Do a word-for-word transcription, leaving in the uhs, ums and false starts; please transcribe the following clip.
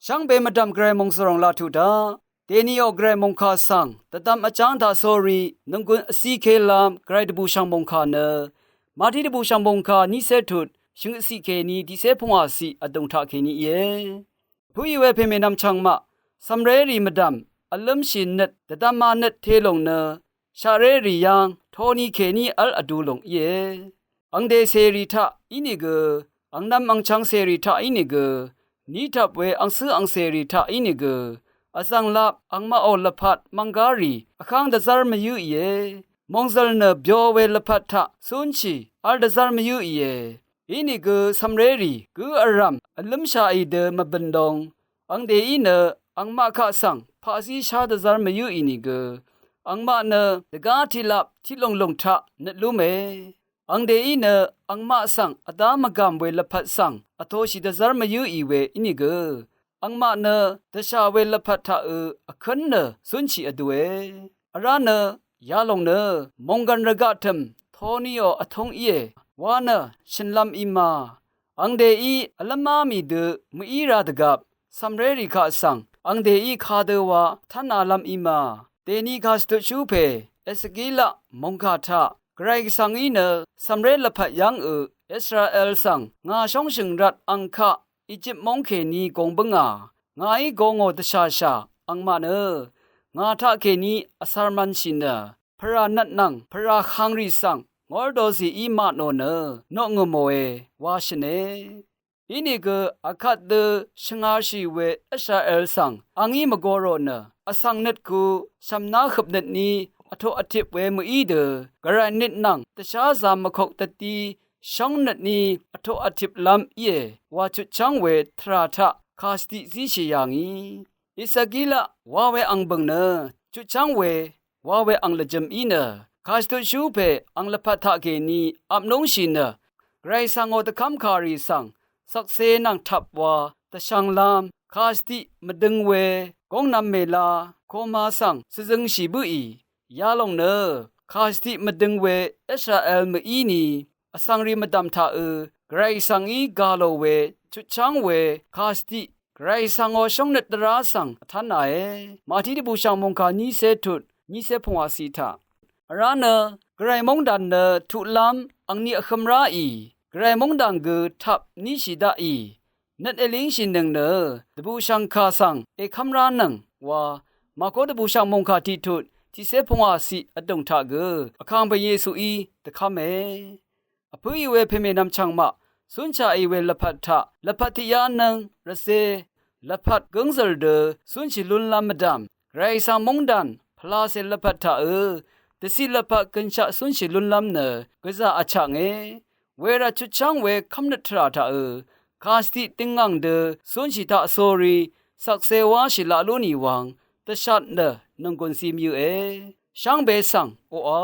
Shvngbe mvdv̀m gvray mòngzv̀ròng laq tuq daq. Dèniò gvray mòngkà svng dvdvm vjáng taq sórí nònggùn vcíké lv́m gvray dvbùshv̀ng mòngkà nø Mati dvbùshv̀ng mòngkà nícé tut shø̀ng vciq kèní tiqcé pvngwà ciq vdùng taq kèní íe. Pø̀í we pèmènvm chv̀ngmaq cv̀mrérì mvdv̀m vlǿmshì nøt dvdvma nøt telòng nø shaqrérì yv́ng toni kèní v́l vdu lòng íe. Angdè cèrì taq ínìgø, angnv̄m angchv̄ng cèrì taq ínìgø, nítap we angcǿ angcèrì taq ínìgø, vzv̀nglap angmaqò lvpat mvnggárì vháng dvzv́r mvyǿìe. Mòngzø̀l nø byo we lvpat taq cúnshì v́l dvzv́r mvyǿìe. Inìgø cv̀mrérì gǿ vrv̀m vlǿmshaqì dø mvbø̀n dong, angdèí nø angmaq kaq svng paqzí shá dvzv́r mvyǿì nìgø, angmaq nø dvgá tiqlap tiqlùnglùng taq nøt lúme. Angdèí nø angmaq svng vdá mvgàm we lvpat svng vtoshì dvzv́r mvyǿì we ínìgø, angmaq nø dvshà we lvpat taqø vkǿn nø cúnshì vdue. Vrá nø yalòng nø mònggv̀n rvgaq tø̀m toniò vtúng íe wa nø shø̀nlv́m í ma. Angdèí vlv́má mì dø mø̀í ra dvgvp cv̀mrérì kaq svng angdèí kadø wa tv́nalv́m í ma. Dèni kàshvtutshú pè Esakilaq mòngkà taq Gvray Gvsvngí nø cv̀mré lvpat yv́ngø Israel svng ngà shóngshø̀ng rvt ang kaq Ejip móng kèní gong bǿngà. Ngàí gongò dvshàshà angmaq nø ngà taqkèní vcv̄r mv̄nshì nø pvrà nøt nvng pvrà hvngrì svng ngórdozìí maq nò nø noqngø̀mòe wa shø̀ne. Inìgø akvt dø shvngārshì we Israel svng angí mvgō rò nø vsvng nøt ku shv̀mná høp nøt ní vtoq vtip we mø̀í dø Gvray nøt nvng dvsházā mvkok dvdí shóng nøt ní vtoq vtiplv́m íe wa chutchv́ng we tvrà taq kàshvtiq zíshì yà ngì. Esakilaq wa we ang bø̀ng nø chutchv́ng we wa we ang lvjø̄m í nø kàshvtutshú pè ang lvpat taqkèní apnúngshì nø Gvray svngò dvkv́mkàrì svng shvkse nvng tvp wa dvshv̄nglv́m kàshvtiq mvdøng we góngnv̄m mèla koma svng shvzøngshì bǿì. Yalòng nø kàshvtiq mvdøng we Israel mø̀í ni vsvngrì mvdv̀m taqø Gvray Gvsvngí gà lò we chutchv́ng we kàshvtiq Gvray Gvsvngò shóngnøt dvrá svng vtv́nàe. Màtí dvbùshv̀ng mòngkà nícé tut nícé pvngwàciq taq. Vrá nø Gvray móngdàn nø tuqlv́m angni vhø̄m ráì, Gvray móngdàn gø tap níshì daqì, nøt èlíngshìnøng nø dvbùshv̀ngkà svng èkv́m ránøng wa Màko dvbùshv̀ng mòngkà tiqtut tiqcé pvngwàciq vdùng taq gø Vkàngpè Yesuí dvkv́me. Vpǿì we pèmènvm chv̀ngmaq cúnshaqì we lvpat taq lvpat tiqyá nøng rvzé lvpat gǿngzø̀l dø cúnshì lúnlv́m mvdv̀m Gvray Gvsvng móngdàn pvlacè lvpat taqø dvciq lvpat gønshaq cúnshì lúnlv́m nø gvzà vchaknge. Wervt chutchv́ng we kv́mnøt tvrà taqø kàshvtiq døngngàng dø cúnshì taqsórí shvkse wáshì laq lú nì wvng dvshat nø nònggùn zimyøqe. Shvngbe svng oqà